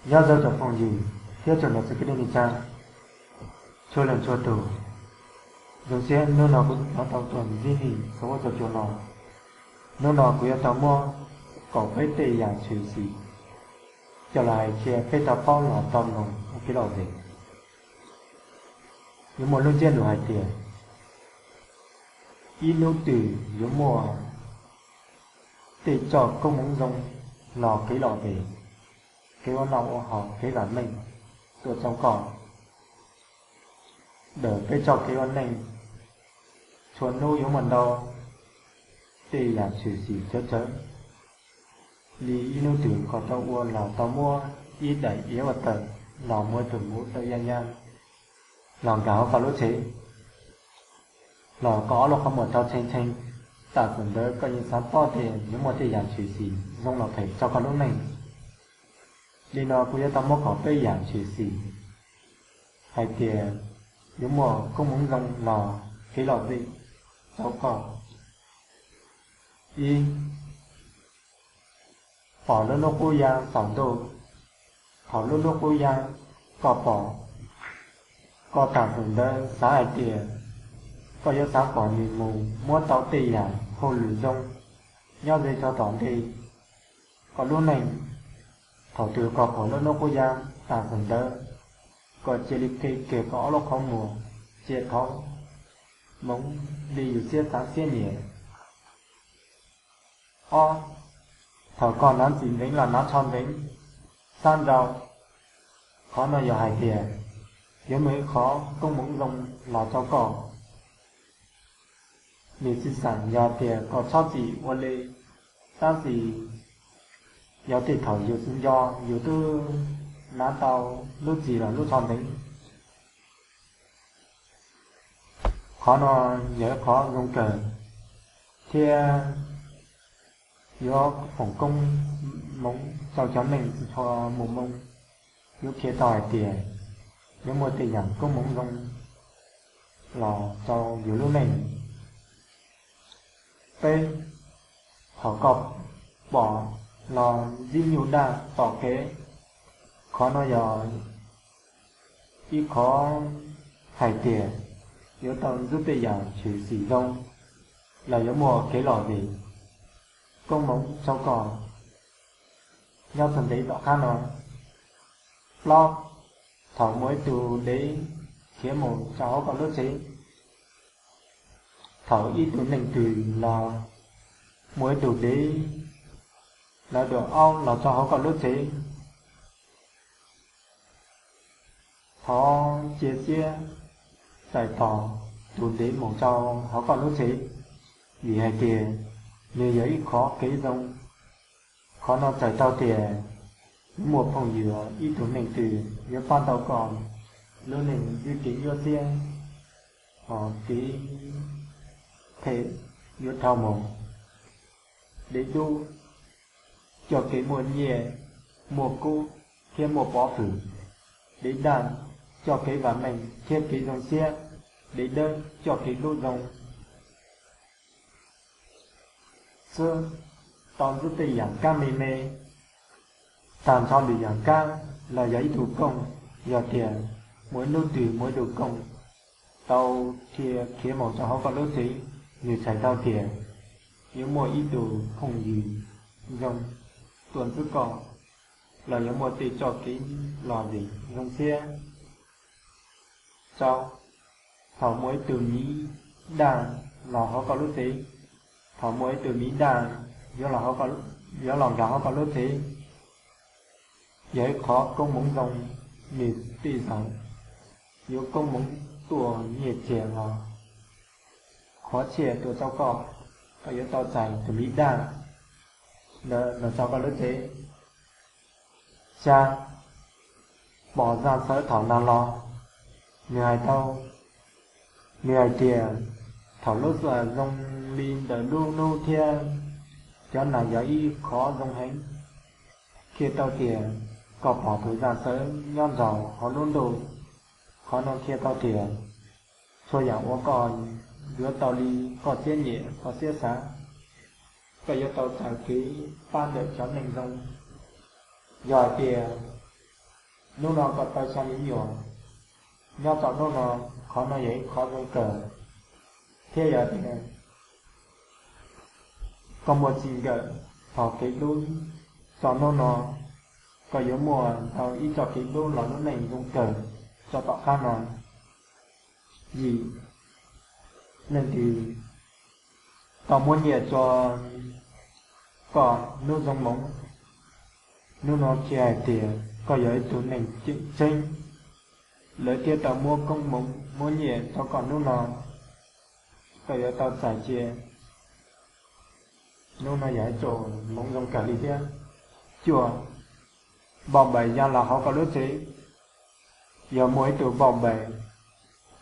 Nyob zoo cov phooj ywg thiab tsoom niam txiv kwv tij neej tsa txhua leej txhua tus. Zoo siab hnub no kuv rov tau tuaj ntsib nej txhua ua txhua cua no. Hnub no kuv yuav tau muab kaum peb tej yam tshwm sim coj los hais qhia peb tau paub los tau mloog ua kev lom zem. Yuav muaj lub ntsiab lus hais tias ib hnub twg yuav muaj tej txoj koob hmoov zoo los kev lom zem, kev ua noj ua haus, kev vam meej tuaj rau koj. Ntawm peb txoj kev ua neej txhua hnub yuav muaj ntau tej yam tshwm sim tsawv tsawv li ib hnub twg koj tau ua los tau muab ib daim iav ua tawm los muab tus muv tawm ya ya los nkag hauv koj lub tsev, los koj ob lub qhov muag tau tshee tshee, tam sim ntawd koj yeej xav paub tias yuav muaj tej yam tshwm sim zoo los phem txog koj lub neej. Li no kuv yuav tau muab kaum peb yam tshwm sim hais tias yuav muaj koob hmoov zoo los kev lom zem rau koj. Ib, pom lub hnub qub ya saum ntuj. Thaum lub hnub qub ya koj pom, koj tam sim ntawd xav hais tias koj yuav xav kom nws mus muab tau tej yam hauj lwm zoo nyob ze txog tom ntej koj lub neej. Thaum twg koj pom lub hnub qub ya tam sim ntawd, koj cia li qhib kiag koj ob lub qhov muag, cia thov hmoov li yus siab xav siab nyiam. Ob, thaum koj hnav ntxim ntev los hnav tsho ntev, xab nrau, qhov no yog hais tias yuav muaj ib qhov koob hmoov zoo los rau koj. Nws tsis xam yog tias koj txhob txwm ua li, tab sis yog tej thaum yus tsis nco yus twb hnav tau lub txim los lub tsho ntev. Qhov no yog ib qhov zoo kawg thiab yuav foom koob hmoov rau cov neeg tsis tshua mus moo, yuav qhia tau hais tias yuav muaj tej yam koob hmoov zoo los rau yus lub neej. Peb, thaum koj pom los ntsib nyuj daj tom kev, qhov no yog ib qhov hais tias yuav tau ntxub tej yam tshwm sim zoo los yuav muaj kev lom zem koob hmoov rau koj nyob txog ntev tom qab no. Plaub, thaum muaj ib tug dev khiav mus rau hauv koj lub tsev. Thaum ib tug neeg twg los muaj ib tug dev lawv dua aub los rau hauv koj lub tsev, thov cia siab txais tos tus dev mus rau hauv koj lub tsev, vim hais tias nws yog ib qhov kev zoo. Qhov no txhais tau tias yuav muaj phooj ywg, ib tug neeg twg yuav pab tau koj lub neej ntsib kev nyuaj siab, ho kev phem yuav dhau mus. Dev dub coj kev muaj nyiaj, muaj kub thiab muaj pov hwm. Dev daj coj kev vam meej thiab kev zoo siab. Dev dawb coj kev hlub zoo. Xwb, tau ntxub tej yam kab me me, tag nrho lwm yam kab los yog ib tug kooj. Yog tias muaj ib hnub twg muaj ib tug kooj tau khiav mus rau hauv koj lub tsev, nws txhais tau tias yuav muaj ib tug phooj ywg zoo tuaj ntxub koj, los yuav muaj tej txoj kev lom zem zoo siab. Rau, thaum muaj ib tug miv daj los hauv koj lub tsev, thaum muaj ib tug miv daj yuav los nkag hauv koj lub tsev, yog ib qhov koob hmoov zoo, nws tej zaum yuav koob hmoov tuaj nyiaj txiag los qhov txhiaj tuaj rau koj, koj yuav tau txais tus miv daj ntawd los rau koj lub tsev. Xya, pom zaj xawv thaum nag los, nws hais tau, nws hais tias thaum lub xwm zoo li ntawm lub hnub thiab cov nag yog ib qhov zoo heev, qhia tau tias koj pom tus zaj xawv nyob nraum hauv lub ntuj. Qhov no qhia tau tias txhua yam uas koj yuav tau li koj siab nyiam koj siab xav, koj yuav tau txais kev pab ntawm cov neeg zoo. Yog hais tias Hnub no koj tau xya me nyuam, nyob txog hnub no, qhov no yog ib qhov zoo kawg, thiab yog tias koj muaj txij nkawm txog kev hlub, txog hnub no koj yuav muaj tau ib txoj kev hlub los lub neej zoo kawg txog tom qab no. Yim, leej twg tau muab nyiaj rau koj hnub zoo moov, hnub no qhia hais tias koj yog ib tug neeg tseem ceeb, lawv thiaj tau muab koob hmoov muab nyiaj rau koj hnub no, koj yuav tau txais cia. Hnub no yog ib txoj hmoov zoo kawg li thiab. Cuaj, npauj npaim ya los hauv koj lub tsev. Yog muaj ib tug npauj npaim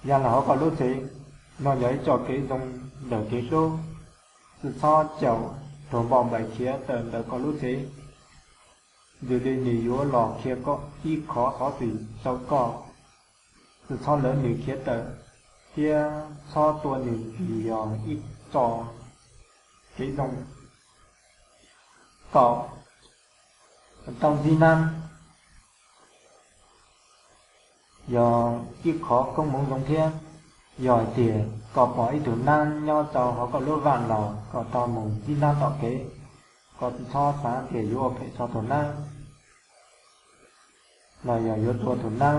ya los hauv koj lub tsev, no yog ib txoj kev zoo ntawm kev hlub. Tsis txhob caum tus npauj npaim khiav tawm ntawm koj lub tsev, vim li nws yuav los qhia koj ib qhov xov xwm rau koj. Tsis txhob lawv nws khiav tawm, thiab txhob tua nws vim yog ib txoj kev zoo. Kaum, tau ntsib nab yog ib qhov koob hmoov zoo thiab. Yog hais tias koj pom ib tug nab nyob rau hauv koj lub vaj los koj tau mus ntsib nab tom kev, koj tsis txhob xav tias yuav ua phem rau tus nab los yog yuav tua tus nab.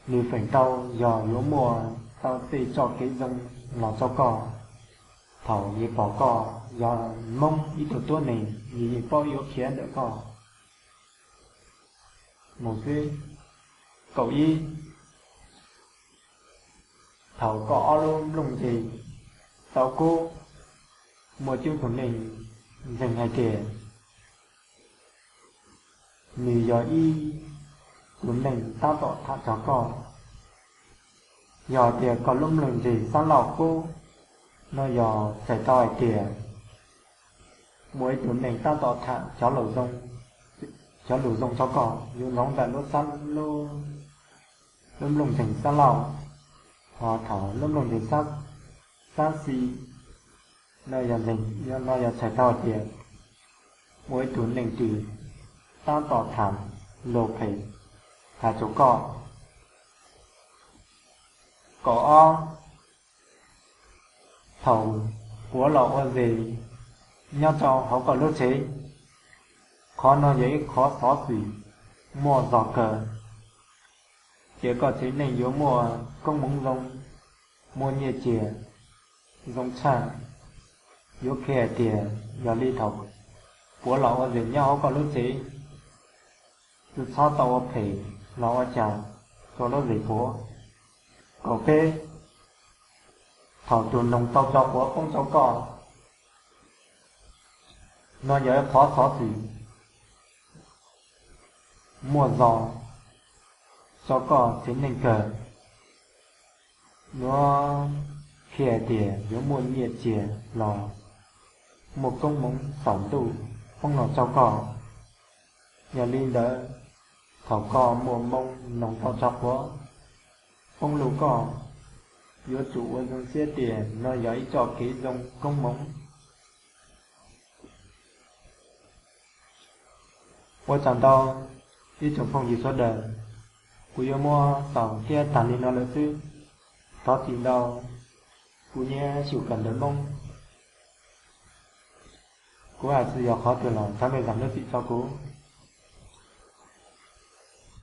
Nws feem ntau yog yuav muaj tau tej txoj kev zoo los rau koj. Thaum nws pom koj yog Hmoob ib tug tuab neeg, nws yeej paub yuav khiav ntawm koj mus xwb. Kaum ib, thaum koj ob lub nplooj ntseg tau kub, muaj coob tus neeg ntseeg hais tias nws yog ib tus neeg tab tom tham txog koj. Yog tias koj lub nplooj ntseg xab lauj kub, no yog txhais tau hais tias muaj ib tus neeg tab tom tham cov lus zoo rau koj, yuav ntxoov ntawm lub, lub nplooj ntseg xab lauj. Ho thaum lub nplooj ntseg xab xis, no yog txhais tau hais tias muaj ib tus neeg twg tab tom tham lus phem hais rau koj. Kaum ob, thaum puav los ua zes nyob rau hauv koj lub tsev, qhov no yog ib qhov xov xwm muaj zog kawg, ces koj tsev neeg yuav muaj koob hmoov zoo, muaj nyiaj txiag zoo tshaj. Yuav qhia hais tias yog li thaum puav los ua zes nyob hauv koj lub tsev, tsis txhob tau ua phem los ua cas rau lub zes puav. Kaum peb, thaum tus noog tau tso quav poob rau koj, no yog ib qhov xov xwm muaj zog rau koj tsev neeg kawg. Nuav qhia hais tias yuav muaj nyiaj txiag los muaj koob hmoov saum ntuj poob los rau koj. Yog li ntawd, thaum koj muaj moo noog tau tso quav poob lug koj, yuav tsum ua zoo siab tias no yog ib txoj kev zoo koob hmoov. Ua tsaug ntau ib tsoom phooj ywg sawv daws, kuv yuav muab xaus thiab tag li no lawm xwb. Thov txim ntau, kuv nyiam xyum kawm ntawv Hmoob, kuv hais txog yog qhov twg los thov mej zam lub txim rau kuv.